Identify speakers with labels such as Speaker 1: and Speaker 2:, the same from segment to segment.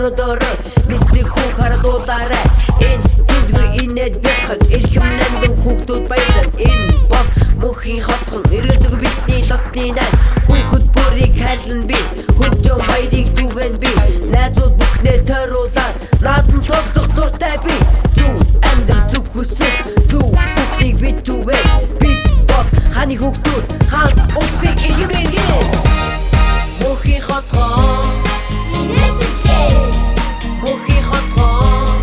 Speaker 1: Мөрөдөрөө нисдэг хүн харадуулаарай. Энд тэндгүй инээд бяхад эрхэм нандин хүүхдүүд баялан. Энэ бол мөнхийн хотхон эргэлзээгүй бидний лотны найз. Хүүхэд бүрийг хайрлан би, хөгжим баярыг түгэн би. Найзууд бүхнээ тойруулаад наадам тоглох дуртай би. Зөв амьдрал, зөв хүсэл, зөв бүхнийг бид түгэн. Бид бол хааны хүүхдүүд, хаан улсын эрхэм иргэн. Мөнхийн хотхон
Speaker 2: Инээсэлээ.
Speaker 1: Мөнхийн хотхон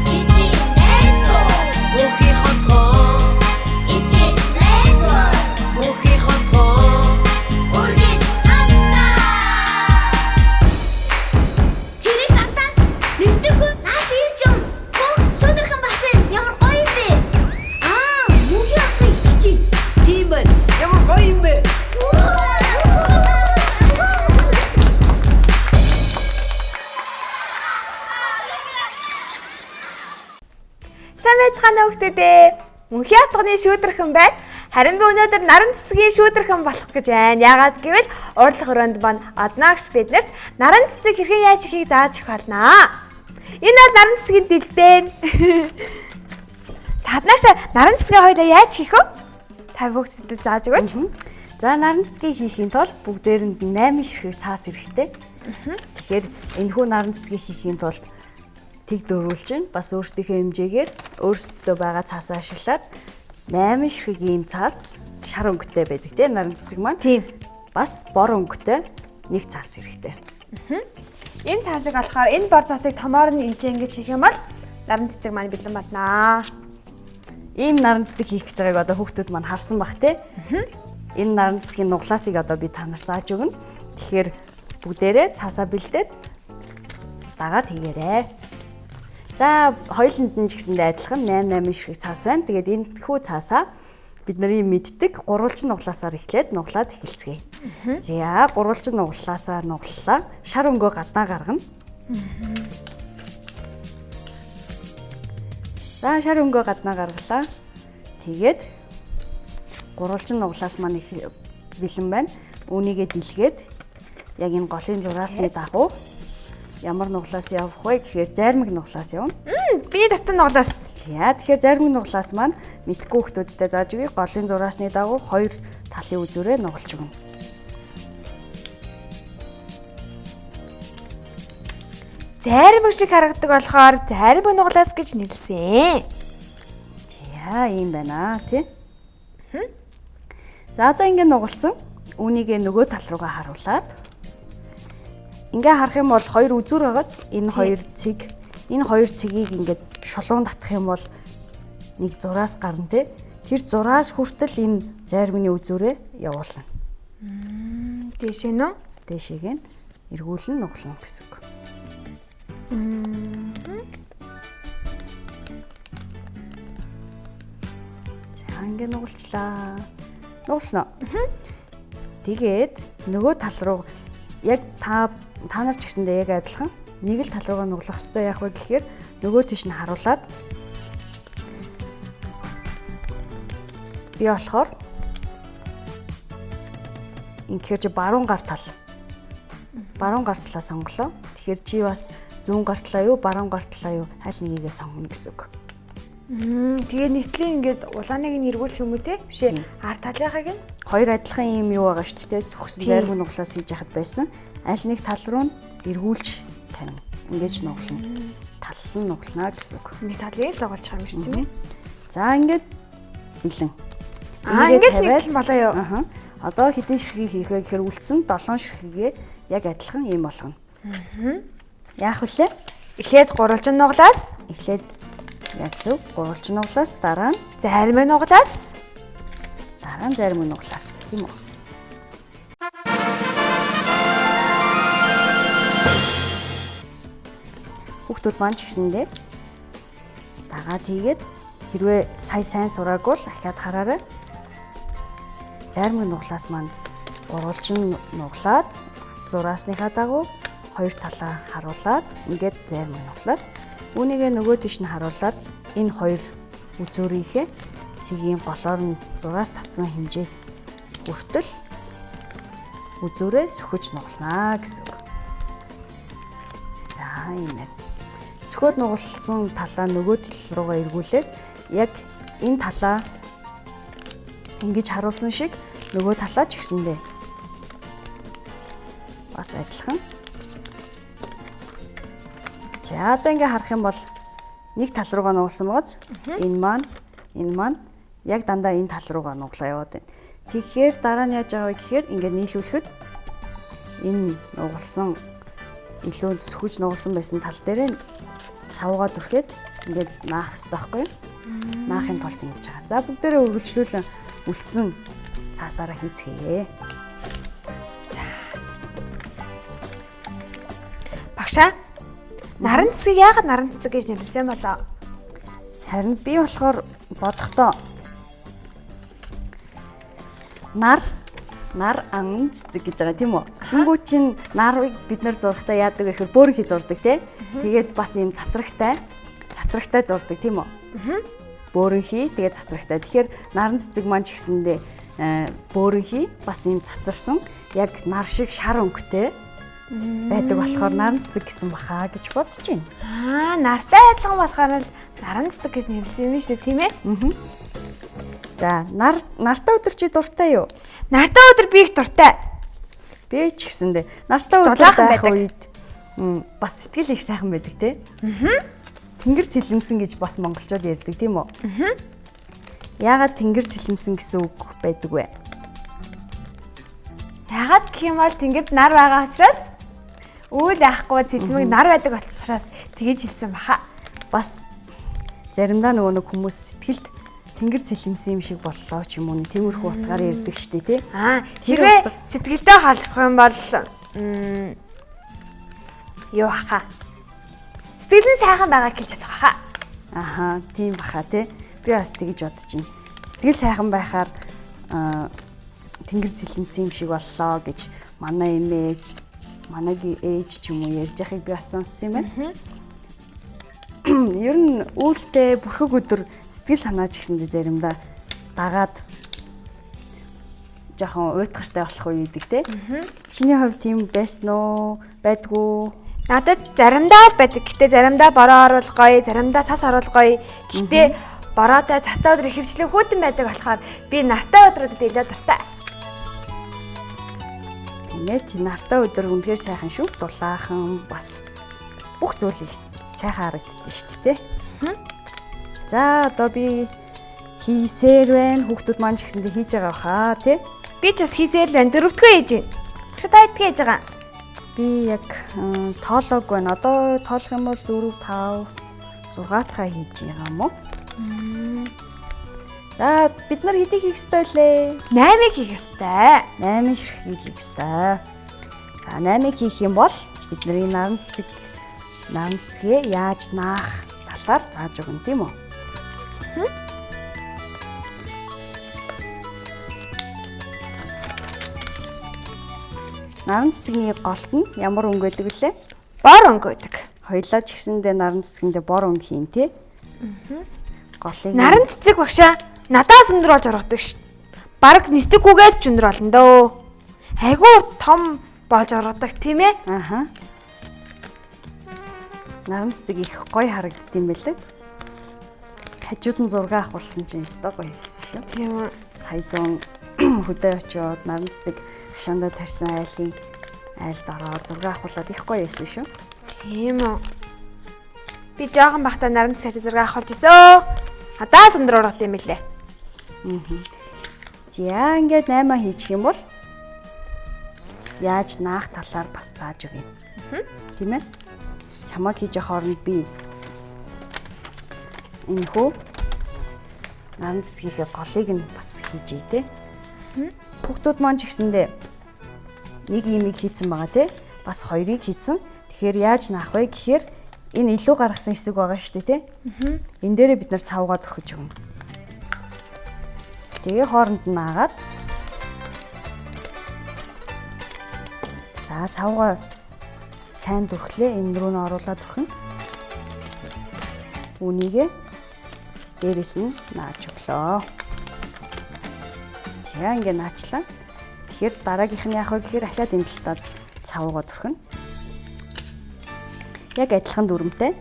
Speaker 2: Бидний найзууд.
Speaker 1: Мөнхийн хотхон
Speaker 2: Итгэж найдвар.
Speaker 1: Мөнхийн хотхон
Speaker 2: Үргэлж хамтдаа. Тэрийг хатаа нисдэггүй нааш ирж юм. Хөө шудархан басан ямар гоё юм бэ? Аа, мөнхийн хотод итгэж чинь.
Speaker 1: Тийм байна. Ямар гоё юм бэ?
Speaker 3: Сайн байцгаана уу хүүхдүүдээ. Мөнхийн отгоны шүүдэрхэн байна. Харин би өнөөдөр наран цэцгийн шүүдэрхэн болох гэж байна. Яагаад гэвэл уурлах өрөөнд маань однаагш биднэрт наран цэцэг хэрхэн яаж хийхийг зааж өгөх болно. Энэ бол наран цэцгийн дэлбэн. За однаагш, наран цэцгээ хоёлаа яаж хийх вэ? Та бүгдүүдэд зааж өгөөч.
Speaker 4: За, наран цэцгийг хийхийн тулд бүгдээрэнд 8 ширхэг цаас хэрэгтэй. Тэгэхээр энэхүү наран цэцгийг хийхийн тулд тэг дөрвөлжин бас өөрсдийнхөө хэмжээгээр өөрсдөдөө байгаа цаасаа ашиглаад 8 ширхэг ийм цаас, шар өнгөтэй байдаг тийм наран цэцэг маань.
Speaker 3: Тийм.
Speaker 4: Бас бор өнгөтэй нэг цаас хэрэгтэй.
Speaker 3: Энэ цаасыг болохоор энэ бор цаасыг томоор нь энэ ингэж хийх юм бол наран цэцэг маань бэлэн болно.
Speaker 4: Ийм наран цэцэг хийх гэж байгааг одоо хүүхдүүд маань харсан бах те. Энэ наран цэцгийн нуглаасыг одоо би та нарт зааж өгнө. Тэгэхээр бүгдээрээ цаасаа бэлдээд дагаад хийгээрэй. За, хоёуланд нь ч гэсэндээ адилхан 8 8 ширхэг цаас байна. Тэгээд энэ хүү цаасаа бид нарын мэддэг гурвалжин нуглаасаар эхлээд нуглаад эхэлцгээе. За, гурвалжин нуглаасаар нуглалаа. Шар өнгөө гаднаа гаргана. За, шар өнгөө гаднаа гаргалаа. Тэгээд гурвалжин нуглаас маань их бэлэн байна. Үүнийгээ дэлгээд яг энэ голын зураасны дагуу ямар нуглаас явах вэ гэхээр зайрмаг нуглаас явна.
Speaker 3: Би дуртай нуглаас.
Speaker 4: За, тэгэхээр зайрмаг нуглаас маань мэдгүй хүмүүстэй зааж өгье. Голын зураасны дагуу хоёр талын үзүүрээ нугалж өгнө.
Speaker 3: Зайрмаг шиг харагдаг болохоор зайрмаг нуглаас гэж нэрлэсэн.
Speaker 4: За, ийм байна тий. За, одоо ингэ нугалцсан. Үүнийгээ нөгөө тал руугаа харуулад ингээ харах юм бол хоёр үзүүр байгааз энэ хоёр цэг, энэ хоёр цэгийг ингээд шулуун татах юм бол нэг зураас гарна тий. Тэр зураас хүртэл энэ зайрмагны үзүүрээ явуулна.
Speaker 3: Дээшээ нөө?
Speaker 4: Дээшээг нь эргүүлэн нуглана гэсэн үг. За, ингээ нугалчлаа. Нугалсан уу? Тэгээд нөгөө тал руу яг та нар ч гэсэндээ яг адилхан нэг л тал руугаа нуглах хэвээр яах вэ гэхээр нөгөө тийш нь харуулад би болохоор ингэхээр чи баруун гар тал, баруун гар талаа сонголоо. Тэгэхээр чи бас зүүн гар талаа юу, баруун гар талаа юу, аль нэгийгээ сонгоно гэсэн үг.
Speaker 3: Тэгээ нэгтлийн ингээд улааныг нь эргүүлэх юм уу те? Биш ээ. Ар талынхаг нь
Speaker 4: Хоёр адилхан юм юу байгаа шүү дээ. Сүхсэн зайрмаг нуглаас хийж яхад байсан. Аль нэг тал руу нь эргүүлж тавина. Ингэж нуглана. Тал нь нуглана гэсэн үг.
Speaker 3: Нэг талыг л нугалчих юм шүү, тийм ээ.
Speaker 4: За, ингээд бэлэн.
Speaker 3: Аа, ингээд нэгтэл болоо юу?
Speaker 4: Аа. Одоо хэдэн ширхгийг хийх вэ гэхээр үлдсэн 7 ширхгээ яг адилхан ийм болгоно. Яах вүлээ?
Speaker 3: Эхлээд гурвалжин нуглаас,
Speaker 4: Эхлээд яг зөв гурвалжин нуглаас, дараа нь
Speaker 3: зайрмаг нуглаас,
Speaker 4: дараа нь зайрмаг нуглаас, тийм үү? Хүүхдүүд маань ч гэсэндээ дагаад хийгээд хэрвээ сая сайн сураагүй бол ахиад хараарай. Зайрмаг нуглаас маань гурвалжин нуглаад зураасныхаа дагуу хоёр талаа харуулад ингээд зайрмаг нуглаас үүнийгээ нөгөө тийш нь харуулад энэ хоёр үзүүрийнхээ цэгийн голоор нь зураас татсан хэмжээ хүртэл үзүүрээ сөхөж нуглана гэсэн үг. За, Аа ийм байна. Сөхөөд нугалсан талаа нөгөө тал руугаа эргүүлээд яг энэ талаа ингэж харуулсан шиг нөгөө талаа ч гэсэндээ бас адилхан. За одоо ингээ харах юм бол нэг тал руугаа нугалсан байгааз энэ маань яг дандаа энэ тал руугаа нуглаа яваад байна. Тэгэхээр дараа нь яаж байгаа вэ гэхээр ингээ нийлүүлэхэд энэ нугалсан илүү сөхөж нугалсан байсан тал дээр цавгаа дүрхэд ингээд наах хэрэгтэй байхгүй юу? Наахын тулд ингэж байгаа. За бүгдээрээ үргэлжлүүлэн үлдсэн цаасаараа хийцгээе.
Speaker 3: За. Багшаа наран цэцэг яагаад наран цэцэг гэж нэрлэсэн болоо?
Speaker 4: Харин би болохоор бодохдоо нар ан цэцэг гэж байгаа тийм үү? Тэнгүү чинь нарыг бид нар зурхтаа яадаг вэ гэхээр бөөрөнхий зурдаг тий. Тэгээд бас ийм цацрагтай зурдаг тийм үү? Бөөрөнхий тэгээд цацрагтай. Тэгэхээр наран цэцэг маань ч гэсэндээ бөөрөнхий бас ийм цацарсан яг нар шиг шар өнгөтэй байдаг болохоор наран цэцэг гэсэн баха гэж бодож байна.
Speaker 3: Аа, нартай адилхан болохоор л наран цэцэг гэж нэрлэсэн юм шүү дээ, тийм ээ?
Speaker 4: За, нартай өдөр чи дуртай юу?
Speaker 3: Нартай өдөр би их дуртай.
Speaker 4: Би ч гэсэндээ нартай өдөр байх үед бас сэтгэл их сайхан байдаг тий. Тэнгэр цэлэмсэн гэж бас монголчууд ярьдаг тийм үү? Яагаад тэнгэр цэлэмсэн гэсэн үг байдаг вэ?
Speaker 3: Яагаад гэх юм бол тэнгэрд нар байгаа учраас үйл яахгүй цэлмэг нар байдаг учраас тэгэж хэлсэн баха.
Speaker 4: Бас заримдаа нөгөө нэг хүмүүс сэтгэлд тэнгэр цэлэмсэн юм шиг боллоо ч юм уу тиймэрхүү утгаар ярьдаг штэ тий.
Speaker 3: Аа, хэрвээ сэтгэлдээ холбох юм бол юу баха? Сэтгэл нь сайхан байгаа гэж бодох баха.
Speaker 4: Аха, тийм баха тий. Би бас тэгж бодож байна. Сэтгэл сайхан байхаар тэнгэр цэлэмсэн юм шиг боллоо гэж манай эмээ, манай ээж ч юм уу ярьж байхыг би бас сонссон юм байна. Ер нь үүлтэй бүрхэг өдөр сэтгэл санаа ч гэсэндээ заримдаа дагаад жоохон уйтгартай болох үе идэг те. Чиний хувьд тийм байсан уу? Байдгүй?
Speaker 3: Надад заримдаа л байдаг. Гэтэ заримдаа бороо оруул гоё, заримдаа цас оруул гоё. Гэтэ бороотой цастай өдөр ихэвчлэн хүйтэн байдаг болохоор би нартай өдрүүдэд илүү дуртай.
Speaker 4: Тийм ээ, нартай өдөр үнэхээр сайхан шүү. Дулаахан бас бүх зүйлийг сайхан харагддаг шүү дээ. За одоо би хийсээр байна. Хүүхдүүд маань ч гэсэндээ хийж байгаа баха тий.
Speaker 3: Би ч бас хийсээр л байна. Дөрөвдгөө хийж байна. Багш та хэдгээ хийж байгаа?
Speaker 4: Би яг тоолоог байна. Одоо тоолох юм бол 4 5 6 дахь хийж байгаа юм уу? За бид нар хэдийг хийх ёстой лээ?
Speaker 3: 8-ыг хийх ёстой.
Speaker 4: 8 ширхгийг хийх ёстой. За 8-ыг хийх юм бол бидний наран цэцгээ яаж наах талаар зааж өгнө тийм үү? Наран цэцэгний голт нь ямар өнгө байдаг вүлээ?
Speaker 3: Бор өнгө байдаг.
Speaker 4: Хоёлаа ч гэсэндээ наран цэцгэндээ бор өнгө хийн тий. Голыг
Speaker 3: наран цэцэг багшаа надаас өндөр болж оргодог ш. Бараг нисдэггүйгээс ч өндөр болно дөө. Айгүй том болж оргодог тийм ээ?
Speaker 4: Аха. Наран цэцэг их гоё харагдд юм байлээ. Хажууд нь зураг авахулсан чинь өстой гоё байсан шүү.
Speaker 3: Тийм үү.
Speaker 4: Сая зун хөдөө очиод наран цэцэг хашаандаа тарьсан айлын айлд ороод зураг авахулаад их гоё байсан шүү.
Speaker 3: Тийм үү. Би жоохон байхдаа наран цэцэг зураг авахулж исэн. Надаас өндөр ургад юм билээ.
Speaker 4: За ингээд 8 хийчих юм бол яаж наах талаар бас зааж өгье. Тийм ээ? Чамайг хийж явах хооронд би энэ хөө наран цэцгийнхээ голыг нь бас хийж ий те. Хүүхдүүд маань ч гэсэндээ нэг имийг хийцэн байгаа те. Бас хоёрыг хийцэн. Тэгэхээр яаж наах вэ гэхээр энэ илүү гаргасан хэсэг байгаа шүү дээ те. Энэ дээрээ бид нар цавгаа түрхэж өгнө. Тэгээ хооронд нь наагаад за цавгаа сайн дүрхлээ. Энэ рүү нь оруулаад түрхнэ. Үүнийгээ дээрээс нь нааж өглөө. За ингээ наачлаа. Тэгэхээр дараагийнх нь яах вэ гэхээр ахиад энэ талдаа цавгаа түрхнэ. Яг адилхан дүрмтэй.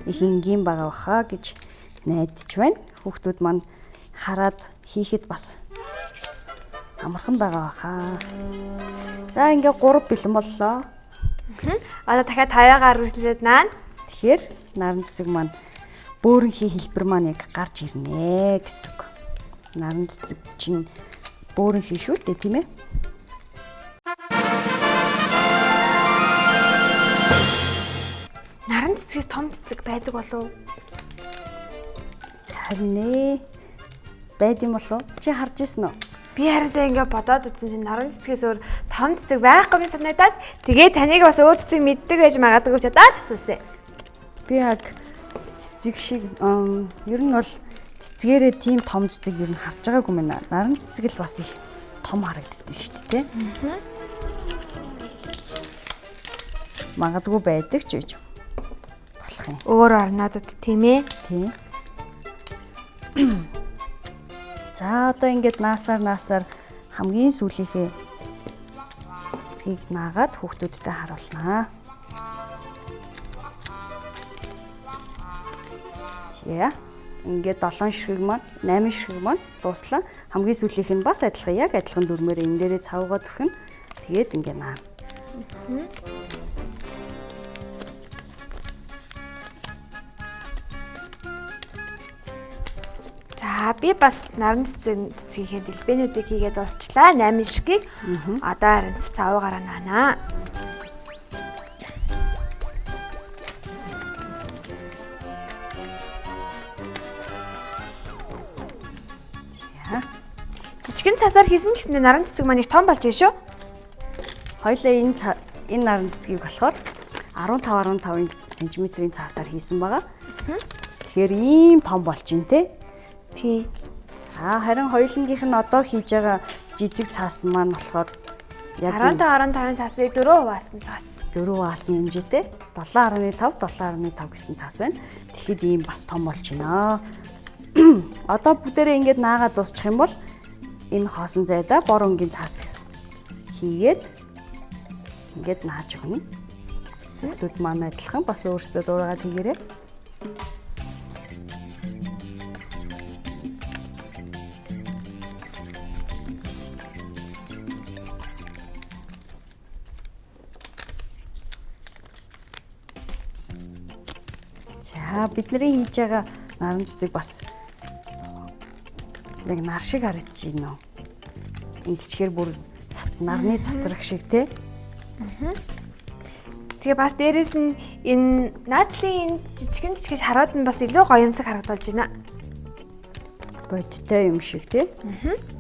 Speaker 4: Их энгийн байгаа баха гэж найдаж байна. Хүүхдүүд маань хараад хийхэд бас амархан байгаа баха. За ингээ 3 бэлэн боллоо.
Speaker 3: Одоо дахиад тавиагаар үргэлжлээд наана.
Speaker 4: Тэгэхээр наран цэцэг маань бөөрөнхий хэлбэр маань яг гарч ирнэ гэсэн үг. Наран цэцэг чинь бөөрөнхий шүү дээ, тийм ээ?
Speaker 3: Наран цэцгээс том цэцэг байдаг болов уу?
Speaker 4: Харин ээ. Байд юм болов уу? Чи харж ирсэн үү?
Speaker 3: Би харин сая ингээ бодоод үзсэн чинь наран цэцгээс өөр том цэцэг байхгүй юм санагдаад тэгээ таныг бас өөр цэцэг мэддэг байж магадгүй ч одоо л асуусан.
Speaker 4: Би яг цэцэг шиг ер нь бол цэцгээрээ тийм том цэцэг ер нь харж байгаагүй юм байна. Наран цэцэг л бас их том харагддаг шүү дээ, тийм. Магадгүй байдаг ч байж болох юм.
Speaker 3: Өөр орнуудад тийм ээ.
Speaker 4: Тийм. За одоо ингээд наасаар хамгийн сүүлийнхээ цэцгийг наагаад хүүхдүүдтэй харуулнаа. За ингээд 7 ширхэг маань 8 ширхэг маань дууслаа. Хамгийн сүүлийнх нь бас адилхан яг адилхан дүрмээр энэ дээрээ цавгаа түрхэн. Тэгээд ингээд наа.
Speaker 3: За би бас наран цэцгийнхээ дэлбэнүүдийг хийгээд дуусчлаа. 8 ширхгийг одоо харин цавгаараа наана.
Speaker 4: За.
Speaker 3: Жижигэн цасаар хийсэн ч гэсэн наран цэцэг маань их том болж байна шүү.
Speaker 4: Хоёлаа энэ наран цэцгийг болохоор 15 15 см-ийн цаасаар хийсэн байгаа. Тэгэхээр ийм том болж байна те.
Speaker 3: Тий.
Speaker 4: За харин хоёулангийнх нь одоо хийж байгаа жижиг цаас маань болохоор яг
Speaker 3: 15 15 цаасыг 4 хуваасан цаас.
Speaker 4: 4 хуваасны хэмжээтэй 7.5 7.5 гэсэн цаас байна. Тэгэхэд ийм бас том болж байна. Одоо бүгдээрээ ингээд наагаад дуусчих юм бол энэ хоосон зайдаа бор өнгийн цаас хийгээд ингээд нааж өгнө. Хүүхдүүд маань адилхан бас өөрсдөө дуурайгаад хийгээрэй. За бидний хийж байгаа наран цэцэг бас яг нар шиг харагдаж байна. Ингэчгээр бүр нарны цацраг шиг те.
Speaker 3: Тэгээ бас дээрэс нь энэ наадлын энэ жижигэн жижигэн шарууд нь бас илүү гоё юмсаг харагдаж байна.
Speaker 4: Бодтой юм шиг те.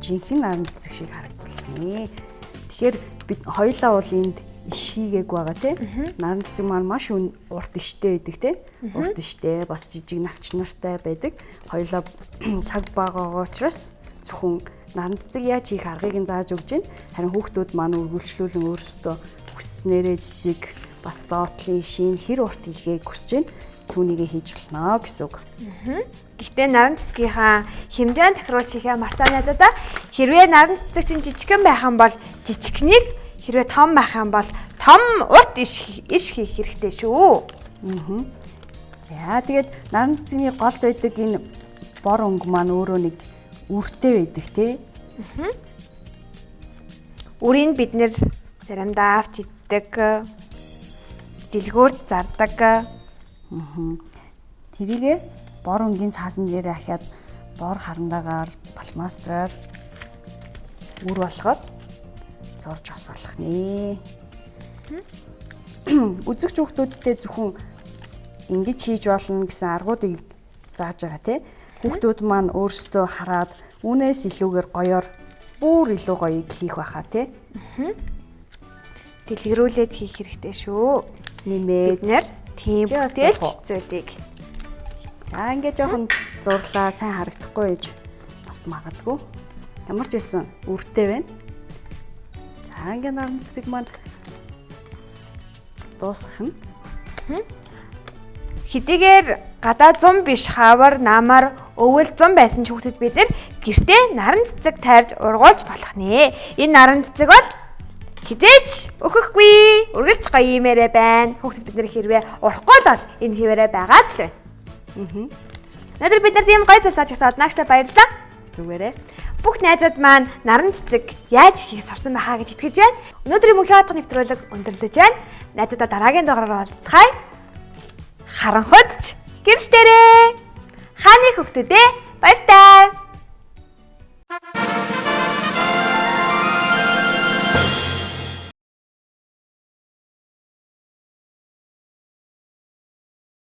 Speaker 4: Жинхэнэ наран цэцэг шиг харагдана. Тэгэхээр бид хоёулаа бол энд иш хийгээг байгаа тий. Наран цэцэг маань маш урт иштэй байдаг тий. Урт иштэй бас жижиг навч нартай байдаг. Хоёулаа цаг багаагаа учраас зөвхөн наран цэцэг яаж хийх аргыг нь зааж өгч байна. Харин хүүхдүүд маань үргэлжлүүлэн өөрсдөө хүсснээрээ цэцэг бас доотлын ишийн хэр урт хийхээ хүсэж байна. Түүнийгээ хийж болно гэсэн үг.
Speaker 3: Гэхдээ наран цэцгийнхаа хэмжээнд тохируулж хийхээ мартаа найзуудаа хэрвээ наран цэцэг чинь жижигхэн байх юм бол жижигхнийг, хэрвээ том байх юм бол том урт иш хийх хэрэгтэй шүү.
Speaker 4: За тэгээд наран цэцгийн голд байдаг энэ бор өнгө маань өөрөө нэг үртэй байдаг тий.
Speaker 3: Үрийг бид нэр заримдаа авч иддэг, дэлгүүрт зардаг.
Speaker 4: Тэрийгээ бор өнгийн цаасан дээр ахиад бор харандаагаар пластмассаар үр болгоод зурж бас болох нэ. Үзэгч хүүхдүүдтэй зөвхөн ингэж хийж болно гэсэн аргуудыг зааж байгаа тий. Хүүхдүүд маань өөрсдөө хараад үүнээс илүүгээр гоёор бүр илүү гоёыг хийх байхаа тий.
Speaker 3: Дэлгэрүүлээд хийх хэрэгтэй шүү.
Speaker 4: Нэмээд
Speaker 3: Бид нэр тийм
Speaker 4: Чи бас
Speaker 3: бүтээлч
Speaker 4: зурх уу?
Speaker 3: зүйлийг.
Speaker 4: За ингээд жоохон зурлаа сайн харагдахгүй гэж бас магадгүй. Ямар ч байсан үртэй байна. За ингээд наран цэцэг маань дуусах нь.
Speaker 3: Хэдийгээр гадаа зам биш хавар, намар, өвөл зам байсан ч хүүхдэд бид нар гэртээ наран цэцэг тайрж ургуулж болох нэ. Энэ наран цэцэг бол Хизээч өөхөхгүй. Үргэлж гоё иймээрээ байна. Хүүхдүүд бид нар хэрвээ урахгүй л бол энэ хэвээрээ байгаад л байна. Өнөөдөр бид нар тийм гоё зүйл зааж өгсөн однаагчтай баярлалаа.
Speaker 4: Зүгээрээ.
Speaker 3: Бүх найзууд маань наран цэцэг яаж хийх сурсан байхаа гэж итгэж байна. Өнөөдрийн мөнхийн отго нэвтрүүлэг өндөрлөж байна. Найзуудаа дараагийн дугаараар уулзцгаая. Харанхуйд ч гэрэлтээрээ. Хааны хүүхдүүдээ